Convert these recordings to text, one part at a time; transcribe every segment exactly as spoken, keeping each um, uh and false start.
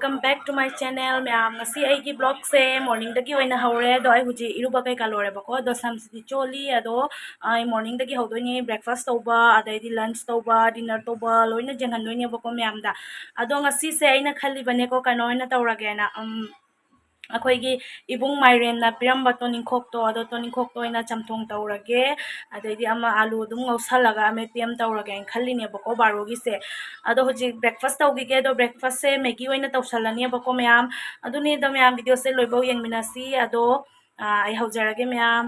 Welcome back to my channel, ꯃꯌꯥꯝ꯫ ꯉꯁꯤ ꯑꯩꯒꯤ vlogꯁꯦ morningꯗꯒꯤ ꯑꯣꯏꯅ ꯍꯧꯔꯦ꯫ ꯑꯗꯣ ꯑꯩ ꯍꯧꯖꯤꯛ ꯏꯔꯨꯕ ꯀꯩꯀꯥ ꯂꯣꯏꯔꯦꯕꯀꯣ꯫ ꯑꯗꯣ ꯁꯝꯁꯤꯗꯤ ꯆꯣꯠꯂꯤ꯫ ꯑꯗꯣ ꯑꯩ morningꯗꯒꯤ ꯍꯧꯗꯣꯏꯅꯦ꯫ Breakfast ꯇꯧꯕ, ꯑꯗꯩꯗꯤ lunch ꯇꯧꯕ, dinner ꯇꯧꯕ, ꯂꯣꯏꯅ ꯌꯦꯡꯍꯟꯗꯣꯏꯅꯦꯕꯀꯣ ꯃꯌꯥꯝꯗ꯫ ꯑꯗꯣ ꯉꯁꯤꯁꯦ ꯑꯩꯅ ꯈꯜꯂꯤꯕꯅꯦꯀꯣ, ꯀꯩꯅꯣ ꯑꯣꯏꯅ ꯇꯧꯔꯒꯦꯅ, ꯎꯝ, ꯑꯩꯈꯣꯏꯒꯤ ꯏꯕꯨꯡ ꯃꯥꯏꯔꯦꯟꯅ ꯄꯤꯔꯝꯕ ꯇꯣꯅꯤꯡꯈꯣꯛꯇꯣ, ꯑꯗꯣ ꯇꯣꯅꯤꯡꯈꯣꯛꯇꯣ ꯑꯣꯏꯅ ꯆꯝꯊꯣꯡ ꯇꯧꯔꯒꯦ꯫ ꯑꯗꯩꯗꯤ ꯑꯃ ꯑꯥꯂꯨ ꯑꯗꯨꯝ ꯉꯧꯁꯜꯂꯒ ꯑꯃꯦꯠꯄꯤ ꯑꯃ ꯇꯧꯔꯒꯦꯅ ꯈꯜꯂꯤꯅꯦꯕꯀꯣ ꯕꯥꯔꯣꯒꯤꯁꯦ꯫ ꯑꯗꯣ ꯍꯧꯖꯤꯛ breakfast ꯇꯧꯈꯤꯒꯦ꯫ ꯑꯗꯣ breakfastꯁꯦ Maggi ꯑꯣꯏꯅ ꯇꯧꯁꯜꯂꯅꯦꯕꯀꯣ ꯃꯌꯥꯝ꯫ ꯑꯗꯨꯅꯤ ꯑꯗꯣ ꯃꯌꯥꯝ, videoꯁꯦ ꯂꯣꯏꯐꯥꯎ ꯌꯦꯡꯃꯤꯟꯅꯁꯤ꯫ ꯑꯗꯣ, ꯑꯥ, ꯑꯩ ꯍꯧꯖꯔꯒꯦ ꯃꯌꯥꯝ꯫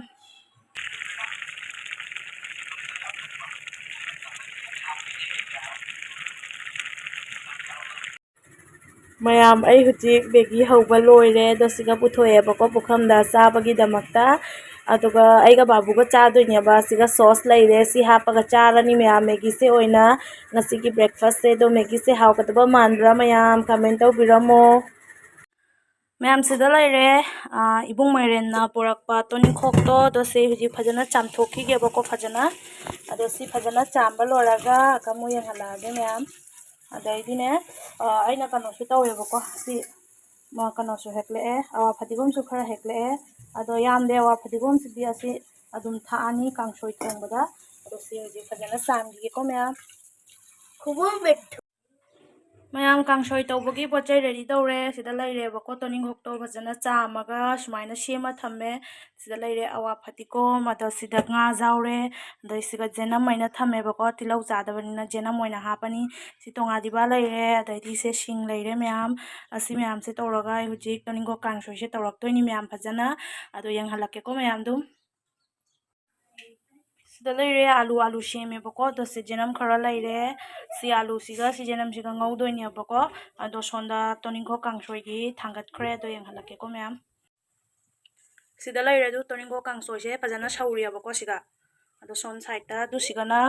ꯃꯌꯥꯝ, ꯑꯩ ꯍꯧꯖꯤꯛ Maggi ꯍꯧꯕ ꯂꯣꯏꯔꯦ꯫ ꯑꯗꯣ ꯁꯤꯒ ꯄꯨꯊꯣꯛꯑꯦꯕꯀꯣ ꯄꯨꯈꯝꯗ ꯆꯥꯕꯒꯤꯗꯃꯛꯇ꯫ ꯑꯗꯨꯒ ꯑꯩꯒ ꯕꯥꯕꯨꯒ ꯆꯥꯗꯣꯏꯅꯦꯕ꯫ ꯁꯤꯒ sauce ꯂꯩꯔꯦ, ꯁꯤ ꯍꯥꯞꯄꯒ ꯆꯥꯔꯅꯤ ꯃꯌꯥꯝ Maggiꯁꯦ ꯑꯣꯏꯅ꯫ ꯉꯁꯤꯒꯤ breakfastꯁꯦ꯫ ꯑꯗꯣ Maggiꯁꯦ ꯍꯥꯎꯒꯗꯕ ꯃꯥꯟꯕ꯭ꯔꯥ ꯃꯌꯥꯝ? Comment ꯇꯧꯕꯤꯔꯝꯃꯣ꯫ ꯃꯌꯥꯝ, ꯁꯤꯗ ꯂꯩꯔꯦ, ꯑꯥ, ꯏꯕꯨꯡ ꯃꯥꯏꯔꯦꯟꯅ ꯄꯨꯔꯛꯄ ꯇꯣꯅꯤꯡꯈꯣꯛꯇꯣ꯫ ꯑꯗꯣ ꯁꯤ ꯍꯧꯖꯤꯛ ꯐꯖꯅ ꯆꯥꯝꯊꯣꯛꯈꯤꯒꯦꯕꯀꯣ ꯐꯖꯅ꯫ ꯑꯗꯣ ꯁꯤ ꯐꯖꯅ ꯆꯥꯝꯕ ꯂꯣꯏꯔꯒ ꯑꯃꯨꯛ ꯌꯦꯡꯍꯜꯂꯛꯑꯒꯦ ꯃꯌꯥꯝ꯫ ꯑꯗꯩꯗꯤꯅꯦ, ꯑꯥ, ꯑꯩꯅ ꯀꯩꯅꯣꯁꯨ ꯇꯧꯋꯦꯕꯀꯣ꯫ ꯁꯤ ꯃ-, ꯀꯩꯅꯣꯁꯨ ꯍꯦꯛꯂꯛꯑꯦ, ꯑꯋꯥ ꯐꯗꯤꯒꯣꯝꯁꯨ ꯈꯔ ꯍꯦꯛꯂꯛꯑꯦ꯫ ꯑꯗꯣ ꯌꯥꯝꯗꯦ, ꯑꯋꯥ ꯐꯗꯤꯒꯣꯝꯁꯤꯗꯤ ꯑꯁꯤ ꯑꯗꯨꯝ ꯊꯥꯛꯑꯅꯤ ꯀꯥꯡꯁꯣꯏ ꯊꯣꯡꯕꯗ꯫ ꯑꯗꯣ ꯁꯤ ꯍꯧꯖꯤꯛ ꯐꯖꯅ ꯆꯥꯝꯈꯤꯒꯦꯀꯣ ꯃꯌꯥꯝ꯫ ꯈꯨꯕꯣꯝ ꯃꯌꯥꯝ, ꯀꯥꯡꯁꯣꯏ ꯇꯧꯕꯒꯤ ꯄꯣꯠ ꯆꯩ ready ꯇꯧꯔꯦ꯫ ꯁꯤꯗ ꯂꯩꯔꯦꯕꯀꯣ, ꯇꯣꯅꯤꯡꯈꯣꯛꯇꯣ ꯐꯖꯅ ꯆꯥꯝꯃꯒ ꯁꯨꯃꯥꯏꯅ ꯁꯦꯝꯃ ꯊꯝꯃꯦ꯫ ꯁꯤꯗ ꯂꯩꯔꯦ ꯑꯋꯥ ꯐꯗꯤꯒꯣꯝ, ꯑꯗꯣ ꯁꯤꯗ ꯉꯥ ꯌꯥꯎꯔꯦ, ꯑꯗꯩ ꯁꯤꯒ ꯖꯦꯅꯝ ꯑꯣꯏꯅ ꯊꯝꯃꯦꯕꯀꯣ, ꯇꯤꯜꯍꯧ ꯆꯥꯗꯕꯅꯤꯅ ꯖꯦꯅꯝ ꯑꯣꯏꯅ ꯍꯥꯞꯄꯅꯤ꯫ ꯁꯤ ꯇꯣꯉꯥꯟꯗꯤꯕ ꯂꯩꯔꯦ, ꯑꯗꯩꯗꯤ ꯁꯦ ꯁꯤꯡ ꯂꯩꯔꯦ ꯃꯌꯥꯝ꯫ ꯑꯁꯤ ꯃꯌꯥꯝꯁꯦ ꯇꯧꯔꯒ ꯑꯩ ꯍꯧꯖꯤꯛ ꯇꯣꯅꯤꯡꯈꯣꯛ ꯀꯥꯡꯁꯣꯏꯁꯦ ꯇꯧꯔꯛꯇꯣꯏꯅꯤ ꯃꯌꯥꯝ ꯐꯖꯅ꯫ ꯑꯗꯣ ꯌꯦꯡꯍꯜꯂꯛꯀꯦꯀꯣ ꯃꯌꯥꯝ ꯑꯗꯨꯝ꯫ ꯁꯤꯗ ꯂꯩꯔꯦ ꯑꯥꯂꯨ, ꯑꯥꯂꯨ ꯁꯦꯝꯃꯦꯕꯀꯣ꯫ ꯑꯗꯣ ꯁꯤ ꯖꯦꯅꯝ ꯈꯔ ꯂꯩꯔꯦ꯫ ꯁꯤ ꯑꯥꯂꯨꯁꯤꯒ ꯁꯤ ꯖꯦꯅꯝꯁꯤꯒ ꯉꯧꯗꯣꯏꯅꯦꯕꯀꯣ꯫ ꯑꯗꯣ ꯁꯣꯝꯗ ꯇꯣꯅꯤꯡꯈꯣꯛ ꯀꯥꯡꯁꯣꯏꯒꯤ ꯊꯥꯡꯒꯠꯈ꯭ꯔꯦ꯫ ꯑꯗꯣ ꯌꯦꯡꯍꯜꯂꯛꯀꯦꯀꯣ ꯃꯌꯥꯝ꯫ ꯁꯤꯗ ꯂꯩꯔꯦ ꯑꯗꯨ ꯇꯣꯅꯤꯡꯈꯣꯛ ꯀꯥꯡꯁꯣꯏꯁꯦ ꯐꯖꯅ ꯁꯧꯔꯤꯑꯕꯀꯣ ꯁꯤꯒ꯫ ꯑꯗꯣ ꯁꯣꯝ side ꯇ ꯑꯗꯨ ꯁꯤꯒꯅ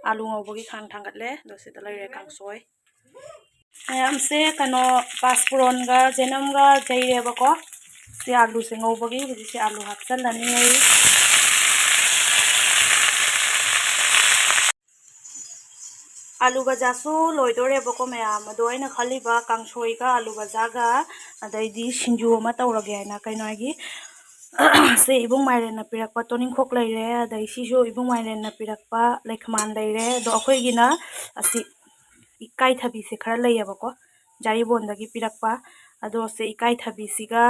ꯑꯥꯂꯨ ꯉꯧꯕꯒꯤ ꯈꯥꯡ ꯊꯥꯡꯒꯠꯂꯦ꯫ ꯑꯗꯣ ꯁꯤꯗ ꯂꯩꯔꯦ ꯀꯥꯡꯁꯣꯏ꯫ ꯃꯌꯥꯝꯁꯦ ꯀꯩꯅꯣ ꯄꯥꯁꯄꯨꯔꯣꯟꯒ ꯖꯦꯅꯝꯒ ꯌꯩꯔꯦꯕꯀꯣ꯫ ꯁꯤ ꯑꯥꯂꯨꯁꯦ ꯉꯧꯕꯒꯤ ꯍꯧꯖꯤꯛꯁꯦ ꯑꯥꯂꯨ ꯍꯥꯞꯆꯜꯂꯅꯤ ꯑꯩ꯫ ꯑꯥꯂꯨ ꯕꯖꯥꯁꯨ ꯂꯣꯏꯗꯣꯔꯦꯕꯀꯣ ꯃꯌꯥꯝ꯫ ꯑꯗꯣ ꯑꯩꯅ ꯈꯜꯂꯤꯕ ꯀꯥꯡꯁꯣꯏꯒ ꯑꯥꯂꯨ ꯕꯖꯥꯒ, ꯑꯗꯩꯗꯤ ꯁꯤꯡꯖꯨ ꯑꯃ ꯇꯧꯔꯒꯦ ꯍꯥꯏꯅ꯫ ꯀꯩꯅꯣ ꯍꯥꯏꯒꯤ, ꯁꯦ ꯏꯕꯨꯡ ꯃꯥꯏꯔꯦꯟꯅ ꯄꯤꯔꯛꯄ ꯇꯣꯅꯤꯡꯈꯣꯛ ꯂꯩꯔꯦ, ꯑꯗꯩ ꯁꯤꯁꯨ ꯏꯕꯨꯡ ꯃꯥꯏꯔꯦꯟꯅ ꯄꯤꯔꯛꯄ ꯂꯩꯈꯃꯥꯟ ꯂꯩꯔꯦ꯫ ꯑꯗꯣ ꯑꯩꯈꯣꯏꯒꯤꯅ ꯑꯁꯤ ꯏꯀꯥꯏꯊꯕꯤꯁꯦ ꯈꯔ ꯂꯩꯌꯦꯕꯀꯣ, ꯖꯥꯔꯤꯕꯣꯟꯗꯒꯤ ꯄꯤꯔꯛꯄ꯫ ꯑꯗꯣ ꯁꯦ ꯏꯀꯥꯏꯊꯕꯤꯁꯤꯒ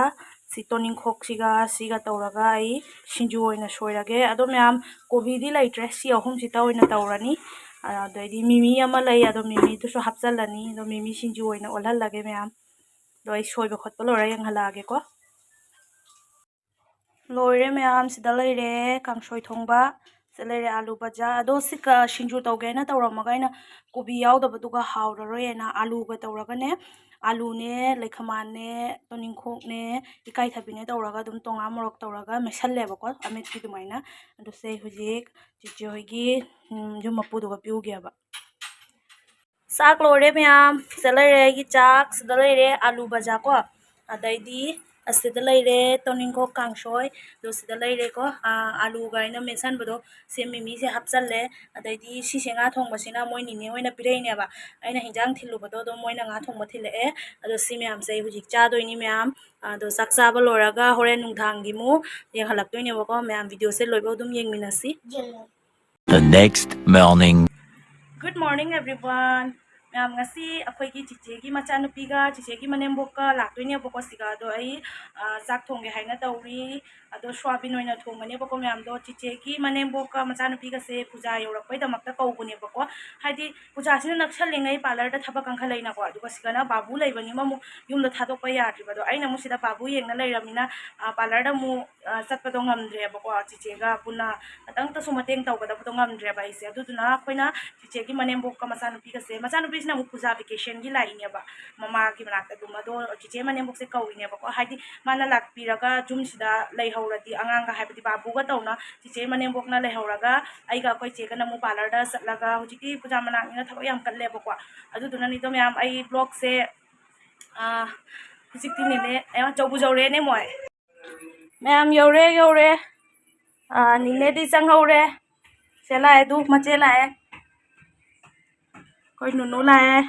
ꯁꯤ ꯇꯣꯅꯤꯡꯈꯣꯛꯁꯤꯒ ꯁꯤꯒ ꯇꯧꯔꯒ ꯑꯩ ꯁꯤꯡꯖꯨ ꯑꯣꯏꯅ ꯁꯣꯏꯔꯒꯦ꯫ ꯑꯗꯣ ꯃꯌꯥꯝ, ꯀꯣꯕꯤꯗꯤ ꯂꯩꯇ꯭ꯔꯦ, ꯁꯤ ꯑꯍꯨꯝꯁꯤꯇ ꯑꯣꯏꯅ ꯇꯧꯔꯅꯤ꯫ ꯑꯗꯩꯗꯤ ꯃꯤꯃꯤ ꯑꯃ ꯂꯩ, ꯑꯗꯣ ꯃꯤꯃꯤꯗꯨꯁꯨ ꯍꯥꯞꯆꯜꯂꯅꯤ꯫ ꯑꯗꯣ ꯃꯤꯃꯤ ꯁꯤꯡꯖꯨ ꯑꯣꯏꯅ ꯑꯣꯜꯍꯜꯂꯒꯦ ꯃꯌꯥꯝ꯫ ꯑꯗꯣ ꯑꯩ ꯁꯣꯏꯕ ꯈꯣꯠꯄ ꯂꯣꯏꯔ ꯌꯦꯡꯍꯜꯂꯛꯑꯒꯦꯀꯣ꯫ ꯂꯣꯏꯔꯦ ꯃꯌꯥꯝ, ꯁꯤꯗ ꯂꯩꯔꯦ ꯀꯥꯡꯁꯣꯏ ꯊꯣꯡꯕ, ꯁꯤꯗ ꯂꯩꯔꯦ ꯑꯥꯂꯨ ꯕꯖꯥ꯫ ꯑꯗꯣ ꯁꯤ ꯀ-, ꯁꯤꯡꯖꯨ ꯇꯧꯒꯦꯅ ꯇꯧꯔꯝꯃꯒ ꯑꯩꯅ ꯀꯣꯕꯤ ꯌꯥꯎꯗꯕꯗꯨꯒ ꯍꯥꯎꯔꯔꯣꯏꯅ ꯑꯥꯂꯨꯒ ꯇꯧꯔꯒꯅꯦ, ꯑꯥꯂꯨꯅꯦ, ꯂꯩꯈꯃꯥꯟꯅꯦ, ꯇꯣꯅꯤꯡꯈꯣꯛꯅꯦ, ꯏꯀꯥꯏꯊꯕꯤꯅꯦ ꯇꯧꯔꯒ ꯑꯗꯨꯝ ꯇꯣꯉꯥꯟ ꯃꯣꯔꯣꯛ ꯇꯧꯔꯒ ꯃꯦꯠꯁꯜꯂꯦꯕꯀꯣ, ꯑꯃꯦꯠꯄꯤ ꯑꯗꯨꯃꯥꯏꯅ꯫ ꯑꯗꯨ ꯁꯦ ꯍꯧꯖꯤꯛ ꯆꯤꯆꯦ ꯍꯣꯏꯒꯤ, ꯎꯝ, ꯌꯨꯝ ꯃꯄꯨꯗꯨꯒ ꯄꯤꯎꯒꯦꯕ꯫ ꯆꯥꯛ ꯂꯣꯏꯔꯦ ꯃꯌꯥꯝ꯫ ꯁꯤꯗ ꯂꯩꯔꯦ ꯑꯩꯒꯤ ꯆꯥꯛ, ꯁꯤꯗ ꯂꯩꯔꯦ ꯑꯥꯂꯨ ꯕꯖꯥ ꯀꯣ, ꯑꯗꯩꯗꯤ ꯑꯁꯤꯗ ꯂꯩꯔꯦ ꯇꯣꯅꯤꯡꯈꯣꯛ ꯀꯥꯡꯁꯣꯏ, ꯑꯗꯨ ꯁꯤꯗ ꯂꯩꯔꯦꯀꯣ, ꯑꯥ, ꯑꯥꯂꯨꯒ ꯑꯩꯅ ꯃꯦꯠꯁꯟꯕꯗꯣ, ꯁꯦ ꯃꯤꯃꯤꯁꯦ ꯍꯥꯞꯆꯜꯂꯦ꯫ ꯑꯗꯩꯗꯤ ꯁꯤꯁꯦ ꯉꯥ ꯊꯣꯡꯕꯁꯤꯅ ꯃꯣꯏ ꯅꯤꯅꯦ ꯍꯣꯏꯅ ꯄꯤꯔꯛꯏꯅꯦꯕ꯫ ꯑꯩꯅ ꯍꯤꯟꯖꯥꯡ ꯊꯤꯜꯂꯨꯕꯗꯣ ꯑꯗꯨꯝ ꯃꯣꯏꯅ ꯉꯥ ꯊꯣꯡꯕ ꯊꯤꯜꯂꯛꯑꯦ꯫ ꯑꯗꯣ ꯁꯤ ꯃꯌꯥꯝꯁꯦ ꯑꯩ ꯍꯧꯖꯤꯛ ꯆꯥꯗꯣꯏꯅꯤ ꯃꯌꯥꯝ꯫ ꯑꯗꯣ ꯆꯥꯛ ꯆꯥꯕ ꯂꯣꯏꯔꯒ ꯍꯣꯔꯦꯟ ꯅꯨꯡꯗꯥꯡꯒꯤ ꯑꯃꯨꯛ ꯌꯦꯡꯍꯜꯂꯛꯇꯣꯏꯅꯦꯕꯀꯣ ꯃꯌꯥꯝ꯫ ꯚꯤꯗꯤꯑꯣꯁꯦ ꯂꯣꯏꯕꯧ ꯑꯗꯨꯝ ꯌꯦꯡꯃꯤꯟꯅꯁꯤ꯫ The next morning. Good morning, everyone. ꯃꯌꯥꯝ, ꯉꯁꯤ ꯑꯩꯈꯣꯏꯒꯤ ꯆꯤꯆꯦꯒꯤ ꯃꯆꯥꯅꯨꯄꯤꯒ ꯆꯤꯆꯦꯒꯤ ꯃꯅꯦꯝꯕꯣꯛꯀ ꯂꯥꯛꯇꯣꯏꯅꯦꯕꯀꯣ ꯁꯤꯒ꯫ ꯑꯗꯣ ꯑꯩ, ꯑ, ꯆꯥꯛ ꯊꯣꯡꯒꯦ ꯍꯥꯏꯅ ꯇꯧꯔꯤ꯫ ꯑꯗꯣ ꯁꯣꯌꯥꯕꯤꯟ ꯑꯣꯏꯅ ꯊꯣꯡꯒꯅꯦꯕꯀꯣ ꯃꯌꯥꯝꯗꯣ꯫ ꯆꯤꯆꯦꯒꯤ ꯃꯅꯦꯝꯕꯣꯛꯀ ꯃꯆꯥꯅꯨꯄꯤꯒꯁꯦ ꯄꯨꯖꯥ ꯌꯧꯔꯛꯄꯩꯗꯃꯛꯇ ꯀꯧꯕꯅꯦꯕꯀꯣ꯫ ꯍꯥꯏꯗꯤ ꯄꯨꯖꯥꯁꯤꯅ ꯅꯛꯁꯜꯂꯤꯉꯩ ꯄꯥꯔꯂꯔꯗ ꯊꯕꯛ ꯀꯟꯈꯠꯂꯛꯏꯅꯀꯣ꯫ ꯑꯗꯨꯒ ꯁꯤꯗꯅ ꯕꯥꯕꯨ ꯂꯩꯕꯅꯤꯅ ꯑꯃꯨꯛ ꯌꯨꯝꯗ ꯊꯥꯗꯣꯛꯄ ꯌꯥꯗ꯭ꯔꯤꯕ꯫ ꯑꯗꯣ ꯑꯩꯅ ꯑꯃꯨꯛ ꯁꯤꯗ ꯕꯥꯕꯨ ꯌꯦꯡꯅ ꯂꯩꯔꯕꯅꯤꯅ, ꯑ, ꯄꯥꯔꯂꯔꯗ ꯑꯃꯨꯛ, ꯑ, ꯆꯠꯄꯗꯣ ꯉꯝꯗ꯭ꯔꯦꯕꯀꯣ꯫ ꯆꯤꯆꯦꯒ ꯄꯨꯟꯅ ꯈꯇꯪꯇꯁꯨ ꯃꯇꯦꯡ ꯇꯧꯒꯗꯕꯗꯣ ꯉꯝꯗ꯭ꯔꯦꯕ ꯑꯩꯁꯦ꯫ ꯑꯗꯨꯗꯨꯅ ꯑꯩꯈꯣꯏꯅ ꯆꯤꯆꯦꯒꯤ ꯃꯅꯦꯝꯕꯣꯛꯀ ꯃꯆꯥꯅꯨꯄꯤꯒꯁꯦ, ꯃꯆꯥꯅꯨꯄꯤꯁꯤꯅ ꯑꯃꯨꯛ ꯄꯨꯖꯥ ꯚꯦꯀꯦꯁꯟꯒꯤ ꯂꯥꯛꯏꯅꯦꯕ ꯃꯃꯥꯒꯤ ꯃꯅꯥꯛꯇ ꯑꯗꯨꯝ꯫ ꯑꯗꯣ ꯆꯤꯆꯦ ꯃꯅꯦꯝꯕꯣꯛꯁꯦ ꯀꯧꯏꯅꯦꯕꯀꯣ꯫ ꯍꯥꯏꯗꯤ ꯃꯥꯅ ꯂꯥꯛꯄꯤꯔꯒ ꯌꯨꯝꯁꯤꯗ ꯂꯩꯍꯧꯔꯗꯤ ꯑꯉꯥꯡꯒ, ꯍꯥꯏꯕꯗꯤ ꯕꯥꯕꯨꯒ ꯇꯧꯅ ꯆꯤꯆꯦ ꯃꯅꯦꯝꯕꯣꯛꯅ ꯂꯩꯍꯧꯔꯒ ꯑꯩꯒ ꯑꯩꯈꯣꯏ ꯆꯦꯒꯅ ꯑꯃꯨꯛ ꯄꯥꯔꯂꯔꯗ ꯆꯠꯂꯒ, ꯍꯧꯖꯤꯛꯇꯤ ꯄꯨꯖꯥ ꯃꯅꯥꯛꯅꯤꯅ ꯊꯕꯛ ꯌꯥꯝ ꯀꯜꯂꯦꯕꯀꯣ꯫ ꯑꯗꯨꯗꯨꯅꯅꯤꯗꯣ ꯃꯌꯥꯝ, ꯑꯩ ꯕ꯭ꯂꯣꯛꯁꯦ, ꯑꯥ, ꯍꯧꯖꯤꯛꯇꯤ ꯅꯦꯅꯦ, ꯑꯌꯥ, ꯆꯧꯕꯨ ꯆꯧꯔꯦꯅꯦ ꯃꯣꯏ꯫ ꯃꯌꯥꯝ ꯌꯧꯔꯦ, ꯌꯧꯔꯦ꯫ ꯑꯥ, ꯅꯤꯅꯦꯗꯤ ꯆꯪꯍꯧꯔꯦ꯫ ꯁꯦ ꯂꯥꯛꯑꯦ ꯑꯗꯨ, ꯃꯆꯦ ꯂꯥꯛꯑꯦ꯫ ꯑꯩꯈꯣꯏ ꯅꯨꯅꯨ ꯂꯥꯛꯑꯦ꯫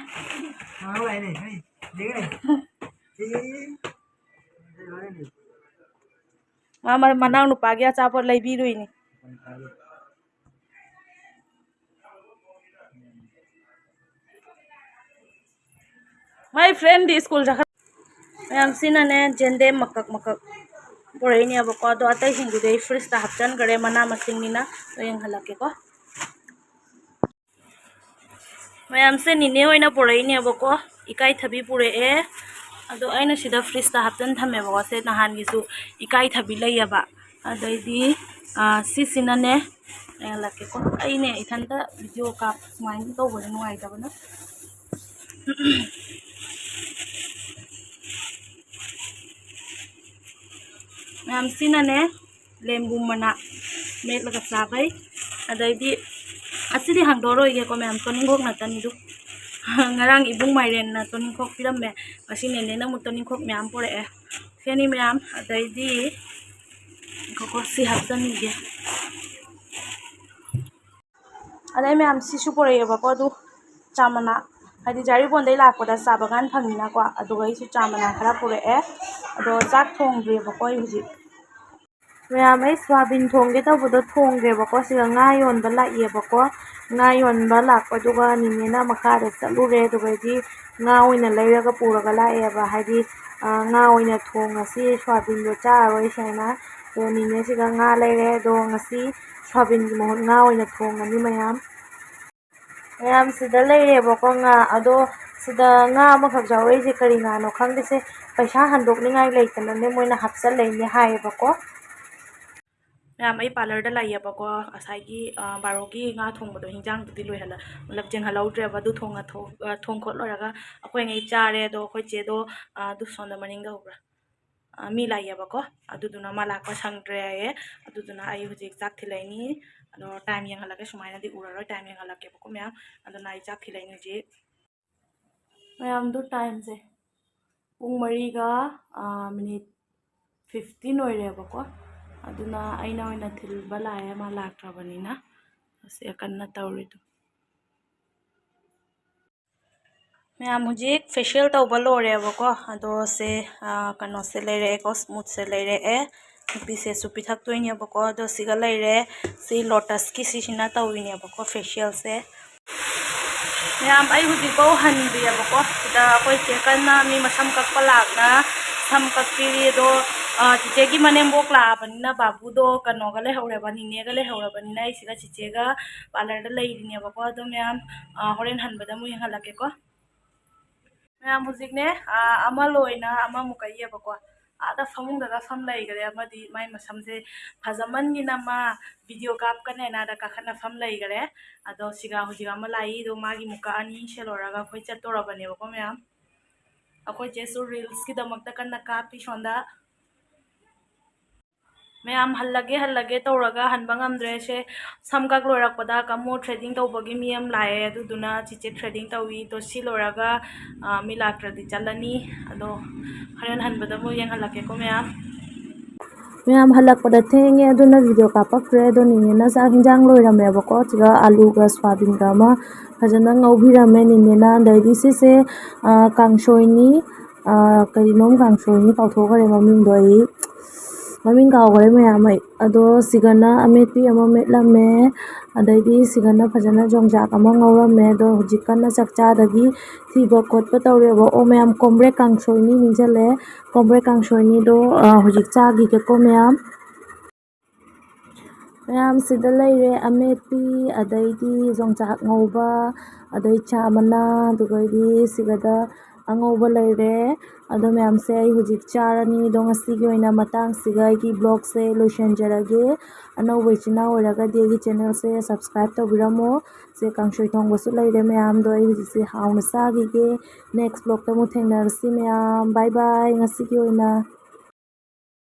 ꯃꯥ ꯃ-, ꯃꯅꯥꯎ ꯅꯨꯄꯥꯒꯤ ꯑꯆꯥꯄꯣꯠ ꯂꯩꯕꯤꯔꯨꯏꯅꯤ꯫ ꯃꯥꯏ friendꯗꯤ ꯁ꯭ꯀꯨꯜ ꯆꯠꯈ꯭ꯔ-, ꯃꯌꯥꯝꯁꯤꯅꯅꯦ ꯖꯦꯟꯗꯦꯝ ꯃꯀꯛ ꯃꯀꯛ ꯄꯨꯔꯛꯏꯅꯦꯕꯀꯣ꯫ ꯑꯗꯣ ꯑꯇꯩꯁꯤꯡꯗꯨꯗꯤ ꯑꯩ ꯐ꯭ꯔꯤꯖꯇ ꯍꯥꯞꯆꯤꯟꯈ꯭ꯔꯦ, ꯃꯅꯥ ꯃꯁꯤꯡꯅꯤꯅ꯫ ꯑꯗꯣ ꯌꯦꯡꯍꯜꯂꯛꯀꯦꯀꯣ꯫ ꯃꯌꯥꯝꯁꯦ ꯅꯤꯅꯦ ꯍꯣꯏꯅ ꯄꯨꯔꯛꯏꯅꯦꯕꯀꯣ꯫ ꯏꯀꯥꯏꯊꯕꯤ ꯄꯨꯔꯛꯑꯦ꯫ ꯑꯗꯣ ꯑꯩꯅ ꯁꯤꯗ ꯐ꯭ꯔꯤꯖꯇ ꯍꯥꯞꯆꯤꯟ ꯊꯝꯃꯦꯕꯀꯣ꯫ ꯁꯦ ꯅꯍꯥꯟꯒꯤꯁꯨ ꯏꯀꯥꯏꯊꯕꯤ ꯂꯩꯌꯦꯕ꯫ ꯑꯗꯩꯗꯤ, ꯑ, ꯁꯤꯁꯤꯅꯅꯦ, ꯌꯦꯡꯍꯜꯂꯛꯀꯦꯀꯣ꯫ ꯑꯩꯅꯦ ꯏꯊꯟꯇ video ꯀꯥꯞ-, ꯁꯨꯃꯥꯏꯅ ꯇꯧꯕꯁꯦ ꯅꯨꯡꯉꯥꯏꯇꯕꯅ꯫ ꯃꯌꯥꯝꯁꯤꯅꯅꯦ, ꯂꯦꯝꯕꯨ ꯃꯅꯥ ꯃꯦꯠꯂꯒ ꯆꯥꯕꯩ꯫ ꯑꯗꯩꯗꯤ ꯑꯁꯤꯗꯤ ꯍꯥꯡꯗꯣꯛꯑꯔꯣꯏꯒꯦꯀꯣ ꯃꯌꯥꯝ, ꯇꯣꯅꯤꯡꯈꯣꯛ ꯉꯥꯛꯇꯅꯤꯗꯨ꯫ ꯉꯔꯥꯡ ꯏꯕꯨꯡ ꯃꯥꯏꯔꯦꯟꯅ ꯇꯣꯅꯤꯡꯈꯣꯛ ꯄꯤꯔꯝꯃꯦ, ꯉꯁꯤ ꯅꯦꯅꯦꯅ ꯑꯃꯨꯛ ꯇꯣꯅꯤꯡꯈꯣꯛ ꯃꯌꯥꯝ ꯄꯨꯔꯛꯑꯦ꯫ ꯁꯤꯅꯤ ꯃꯌꯥꯝ꯫ ꯑꯗꯩꯗꯤ ꯉꯥꯏꯈꯣꯀꯣ, ꯁꯤ ꯍꯥꯞꯆꯟꯈꯤꯒꯦ꯫ ꯑꯗꯩ ꯃꯌꯥꯝ ꯁꯤꯁꯨ ꯄꯨꯔꯛꯑꯦꯕꯀꯣ, ꯑꯗꯨ ꯆꯥ ꯃꯅꯥ, ꯍꯥꯏꯗꯤ ꯖꯥꯔꯤꯕꯣꯟꯗꯩ ꯂꯥꯛꯄꯗ ꯆꯥ ꯕꯒꯥꯟ ꯐꯪꯉꯤꯅꯀꯣ, ꯑꯗꯨꯒ ꯑꯩꯁꯨ ꯆꯥ ꯃꯅꯥ ꯈꯔ ꯄꯨꯔꯛꯑꯦ꯫ ꯑꯗꯣ ꯆꯥꯛ ꯊꯣꯡꯗ꯭ꯔꯤꯕꯀꯣ ꯑꯩ ꯍꯧꯖꯤꯛ꯫ ꯃꯌꯥꯝ, ꯑꯩ ꯁꯣꯌꯥꯕꯤꯟ ꯊꯣꯡꯒꯦ ꯇꯧꯕꯗꯣ ꯊꯣꯡꯗ꯭ꯔꯦꯕꯀꯣ꯫ ꯁꯤꯗ ꯉꯥ ꯌꯣꯟꯕ ꯂꯥꯛꯏꯌꯦꯕꯀꯣ꯫ ꯉꯥ ꯌꯣꯟꯕ ꯂꯥꯛꯄꯗꯨꯒ ꯅꯤꯅꯦꯅ ꯃꯈꯥꯗ ꯆꯠꯂꯨꯔꯦ꯫ ꯑꯗꯨꯒꯗꯤ ꯉꯥ ꯑꯣꯏꯅ ꯂꯩꯔꯒ ꯄꯨꯔꯒ ꯂꯥꯛꯑꯦꯕ꯫ ꯍꯥꯏꯗꯤ, ꯑ, ꯉꯥ ꯑꯣꯏꯅ ꯊꯣꯡꯉꯁꯤ, ꯁꯣꯌꯥꯕꯤꯟꯗꯣ ꯆꯥꯔꯔꯣꯏꯁꯦ ꯍꯥꯏꯅ꯫ ꯑꯗꯣ ꯅꯤꯅꯦꯁꯤꯒ ꯉꯥ ꯂꯩꯔꯦ꯫ ꯑꯗꯣ ꯉꯁꯤ ꯁꯣꯌꯥꯕꯤꯟꯒꯤ ꯃꯍꯨꯠ ꯉꯥ ꯑꯣꯏꯅ ꯊꯣꯡꯉꯅꯤ ꯃꯌꯥꯝ꯫ ꯃꯌꯥꯝ, ꯁꯤꯗ ꯂꯩꯔꯦꯕꯀꯣ ꯉꯥ꯫ ꯑꯗꯣ ꯁꯤꯗ ꯉꯥ ꯑꯃꯈꯛ ꯌꯥꯎꯔꯛꯏꯁꯦ ꯀꯔꯤ ꯉꯥꯅꯣ ꯈꯪꯗꯦ꯫ ꯁꯦ ꯄꯩꯁꯥ ꯍꯟꯗꯣꯛꯅꯤꯡꯉꯥꯏ ꯂꯩꯇꯅꯅꯦ ꯃꯣꯏꯅ ꯍꯥꯞꯆꯜꯂꯛꯏꯅꯦ ꯍꯥꯏꯌꯦꯕꯀꯣ꯫ ꯃꯌꯥꯝ, ꯑꯩ parlourꯗ ꯂꯥꯛꯏꯌꯦꯕꯀꯣ꯫ ꯉꯁꯥꯏꯒꯤ, ꯑ, ꯕꯥꯔꯣꯒꯤ ꯉꯥ ꯊꯣꯡꯕꯗꯣ, ꯍꯤꯟꯖꯥꯡꯗꯨꯗꯤ ꯂꯣꯏꯍꯜꯂ-, ꯃꯇꯂꯕ ꯌꯦꯡꯍꯜꯍꯧꯗ꯭ꯔꯦꯕ꯫ ꯑꯗꯨ ꯊꯣꯡꯉ ꯊꯣ-, ꯑ, ꯊꯣꯡ ꯈꯣꯠ ꯂꯣꯏꯔꯒ ꯑꯩꯈꯣꯏꯉꯩ ꯆꯥꯔꯦ꯫ ꯑꯗꯣ ꯑꯩꯈꯣꯏ ꯆꯦꯗꯣ, ꯑ, ꯑꯗꯨ ꯁꯣꯝꯗ ꯃꯅꯤꯡꯗ ꯎꯕ꯭ꯔꯥ? ꯑ, ꯃꯤ ꯂꯥꯛꯏꯌꯦꯕꯀꯣ꯫ ꯑꯗꯨꯗꯨꯅ ꯃꯥ ꯂꯥꯛꯄ ꯁꯪꯗ꯭ꯔꯦ ꯍꯥꯏꯌꯦ꯫ ꯑꯗꯨꯗꯨꯅ ꯑꯩ ꯍꯧꯖꯤꯛ ꯆꯥꯛ ꯊꯤꯜꯂꯛꯏꯅꯤ꯫ ꯑꯗꯣ time ꯌꯦꯡꯍꯜꯂꯛꯀꯦ, ꯁꯨꯃꯥꯏꯅꯗꯤ ꯎꯔꯔꯣꯏ, time ꯌꯦꯡꯍꯜꯂꯛꯀꯦꯕꯀꯣ ꯃꯌꯥꯝ꯫ ꯑꯗꯨꯅ ꯑꯩ ꯆꯥꯛ ꯊꯤꯜꯂꯛꯏꯅꯤ ꯍꯧꯖꯤꯛ꯫ ꯃꯌꯥꯝꯗꯣ, timeꯁꯦ ꯄꯨꯡ ꯃꯔꯤꯒ, ꯑ, minute fifteen ꯑꯣꯏꯔꯦꯕꯀꯣ꯫ ꯑꯗꯨꯅ ꯑꯩꯅ ꯑꯣꯏꯅ ꯊꯤꯟꯕ ꯂꯥꯛꯑꯦ, ꯃꯥ ꯂꯥꯛꯇ꯭ꯔꯕꯅꯤꯅ꯫ ꯑꯁꯤ ꯀꯟꯅ ꯇꯧꯔꯤꯗꯣ꯫ ꯃꯌꯥꯝ, ꯍꯧꯖꯤꯛ facial ꯇꯧꯕ ꯂꯣꯏꯔꯦꯕꯀꯣ꯫ ꯑꯗꯣ ꯁꯦ, ꯑꯥ, ꯀꯩꯅꯣꯁꯦ ꯂꯩꯔꯛꯑꯦꯀꯣ, smoothꯁꯦ ꯂꯩꯔꯛꯑꯦ꯫ ꯅꯨꯄꯤꯁꯦꯁꯨ ꯄꯤꯊꯛꯇꯣꯏꯅꯦꯕꯀꯣ꯫ ꯑꯗꯣ ꯁꯤꯒ ꯂꯩꯔꯦ, ꯁꯤ Lotusꯀꯤ ꯁꯤꯁꯤꯅ ꯇꯧꯔꯤꯅꯦꯕꯀꯣ facialꯁꯦ꯫ ꯃꯌꯥꯝ, ꯑꯩ ꯍꯧꯖꯤꯛꯐꯥꯎ ꯍꯟꯗ꯭ꯔꯤꯑꯕꯀꯣ꯫ ꯁꯤꯗ ꯑꯩꯈꯣꯏ ꯆꯦ ꯀꯟꯅ ꯃꯤ ꯃꯁꯝ ꯀꯛꯄ ꯂꯥꯛꯅ ꯁꯝ ꯀꯛꯄꯤꯔꯤ꯫ ꯑꯗꯣ, ꯑꯥ, ꯆꯤꯆꯦꯒꯤ ꯃꯅꯦꯝꯕꯣꯛ ꯂꯥꯛꯑꯕꯅꯤꯅ ꯕꯥꯕꯨꯗꯣ ꯀꯩꯅꯣꯒ ꯂꯩꯍꯧꯔꯕ, ꯅꯤꯅꯦꯒ ꯂꯩꯍꯧꯔꯕꯅꯤꯅ ꯑꯩ ꯁꯤꯗ ꯆꯤꯆꯦꯒ parlourꯗ ꯂꯩꯔꯤꯅꯦꯕꯀꯣ꯫ ꯑꯗꯣ ꯃꯌꯥꯝ, ꯑꯥ, ꯍꯣꯔꯦꯟ ꯍꯟꯕꯗ ꯑꯃꯨꯛ ꯌꯦꯡꯍꯜꯂꯛꯀꯦꯀꯣ꯫ ꯃꯌꯥꯝ, ꯍꯧꯖꯤꯛꯅꯦ, ꯑꯥ, ꯑꯃ ꯂꯣꯏꯅ ꯑꯃꯃꯨꯛ ꯀꯛꯏꯌꯦꯕꯀꯣ꯫ ꯑꯥꯗ ꯐꯃꯨꯡꯗꯒ ꯐꯝ ꯂꯩꯈꯔꯦ꯫ ꯑꯃꯗꯤ ꯃꯥꯏ ꯃꯁꯝꯁꯦ ꯐꯖꯃꯟꯒꯤꯅ ꯃꯥ video ꯀꯥꯞꯀꯅꯦꯅ ꯑꯥꯗ ꯀꯥꯈꯠꯅ ꯐꯝ ꯂꯩꯈꯔꯦ꯫ ꯑꯗꯣ ꯁꯤꯒ ꯍꯧꯖꯤꯛ ꯑꯃ ꯂꯥꯛꯏ꯫ ꯑꯗꯣ ꯃꯥꯒꯤ ꯃꯨꯛꯀ ꯑꯅꯤ ꯁꯦ ꯂꯣꯏꯔꯒ ꯑꯩꯈꯣꯏ ꯆꯠꯇꯣꯔꯕꯅꯦꯕꯀꯣ ꯃꯌꯥꯝ꯫ ꯑꯩꯈꯣꯏ ꯆꯦꯁꯨ reelsꯀꯤꯗꯃꯛꯇ ꯀꯟꯅ ꯀꯥꯞꯄꯤ ꯁꯣꯝꯗ꯫ ꯃꯌꯥꯝ, ꯍꯜꯂꯒꯦ, ꯍꯜꯂꯒꯦ ꯇꯧꯔꯒ ꯍꯟꯕ ꯉꯝꯗ꯭ꯔꯦ꯫ ꯁꯦ, ꯁꯝ ꯀꯛ ꯂꯣꯏꯔꯛꯄꯗ ꯀꯥꯃꯣ threading ꯇꯧꯕꯒꯤ ꯃꯤ ꯑꯃ ꯂꯥꯛꯑꯦ, ꯑꯗꯨꯗꯨꯅ ꯆꯤꯆꯦ threading ꯇꯧꯏ꯫ ꯑꯗꯣ ꯁꯤ ꯂꯣꯏꯔꯒ, ꯑ, ꯃꯤ ꯂꯥꯛꯇ꯭ꯔꯗꯤ ꯆꯠꯂꯅꯤ꯫ ꯑꯗꯣ ꯍꯣꯔꯦꯟ ꯍꯟꯕꯗ ꯑꯃꯨꯛ ꯌꯦꯡꯍꯜꯂꯛꯀꯦꯀꯣ ꯃꯌꯥꯝ꯫ ꯃꯌꯥꯝ, ꯍꯜꯂꯛꯄꯗ ꯊꯦꯡꯉꯦ, ꯑꯗꯨꯅ video ꯀꯥꯞꯄꯛꯇ꯭ꯔꯦ꯫ ꯑꯗꯣ ꯅꯤꯅꯦꯅ ꯆꯥꯛ ꯍꯤꯟꯖꯥꯡ ꯂꯣꯏꯔꯝꯃꯦꯕꯀꯣ꯫ ꯁꯤꯗ ꯑꯂꯨꯒ ꯁꯣꯌꯥꯕꯤꯟꯒ ꯑꯃ ꯐꯖꯅ ꯉꯧꯕꯤꯔꯝꯃꯦ ꯅꯤꯅꯦꯅ꯫ ꯑꯗꯩꯗꯤ ꯁꯤꯁꯦ, ꯑ, ꯀꯥꯡꯁꯣꯏꯅꯤ꯫ ꯑ, ꯀꯔꯤꯅꯣꯝ ꯀꯥꯡꯁꯣꯏꯅꯤ, ꯀꯥꯎꯊꯣꯛꯈ꯭ꯔꯦ ꯃꯃꯤꯡꯗꯣ ꯑꯩ꯫ ꯃꯃꯤꯡ ꯀꯥꯎꯈ꯭ꯔꯦ ꯃꯌꯥꯝ ꯑꯩ꯫ ꯑꯗꯣ ꯁꯤꯒꯅ ꯑꯃꯦꯠꯄꯤ ꯑꯃ ꯃꯦꯠꯂꯝꯃꯦ꯫ ꯑꯗꯩꯗꯤ ꯁꯤꯒꯅ ꯐꯖꯅ ꯌꯣꯡꯆꯥꯛ ꯑꯃ ꯉꯧꯔꯝꯃꯦ꯫ ꯑꯗꯣ ꯍꯧꯖꯤꯛ ꯀꯟꯅ ꯆꯥꯛ ꯆꯥꯗꯒꯤ ꯊꯤꯕ ꯈꯣꯠꯄ ꯇꯧꯔꯦꯕ꯫ ꯑꯣ ꯃꯌꯥꯝ, ꯀꯣꯝꯕ꯭ꯔꯦꯛ ꯀꯥꯡꯁꯣꯏꯅꯤ ꯅꯤꯡꯁꯤꯡꯂꯦ꯫ ꯀꯣꯝꯕ꯭ꯔꯦꯛ ꯀꯥꯡꯁꯣꯏꯅꯤꯗꯣ, ꯑ, ꯍꯧꯖꯤꯛ ꯆꯥꯈꯤꯒꯦꯀꯣ ꯃꯌꯥꯝ꯫ ꯃꯌꯥꯝ, ꯁꯤꯗ ꯂꯩꯔꯦ ꯑꯃꯦꯠꯄꯤ, ꯑꯗꯩꯗꯤ ꯌꯣꯡꯆꯥꯛ ꯉꯧꯕ, ꯑꯗꯩ ꯆꯥ ꯃꯅꯥ, ꯑꯗꯨꯒꯩꯗꯤ ꯁꯤꯒꯗ ꯑꯉꯧꯕ ꯂꯩꯔꯦ꯫ ꯑꯗꯣ ꯃꯌꯥꯝꯁꯦ, ꯑꯩ ꯍꯧꯖꯤꯛ ꯆꯥꯔꯅꯤ꯫ ꯑꯗꯣ ꯉꯁꯤꯒꯤ ꯑꯣꯏꯅ ꯃꯇꯥꯡꯁꯤꯒ ꯑꯩꯒꯤ vlogꯁꯦ ꯂꯣꯏꯁꯤꯟꯖꯔꯒꯦ꯫ ꯑꯅꯧꯕ ꯏꯆꯤꯟ ꯏꯅꯥꯎ ꯑꯣꯏꯔꯒꯗꯤ ꯑꯩꯒꯤ channelꯁꯦ subscribe ꯇꯧꯕꯤꯔꯝꯃꯣ꯫ ꯁꯦ, ꯀꯥꯡꯁꯣꯏ ꯊꯣꯡꯕꯁꯨ ꯂꯩꯔꯦ ꯃꯌꯥꯝꯗꯣ꯫ ꯑꯩ ꯍꯧꯖꯤꯛꯁꯦ ꯍꯥꯎꯅ ꯆꯥꯈꯤꯒꯦ꯫ Next vlogꯇ ꯑꯃꯨꯛ ꯊꯦꯡꯅꯔꯁꯤ ꯃꯌꯥꯝ꯫ Bye bye ꯉꯁꯤꯒꯤ ꯑꯣꯏꯅ꯫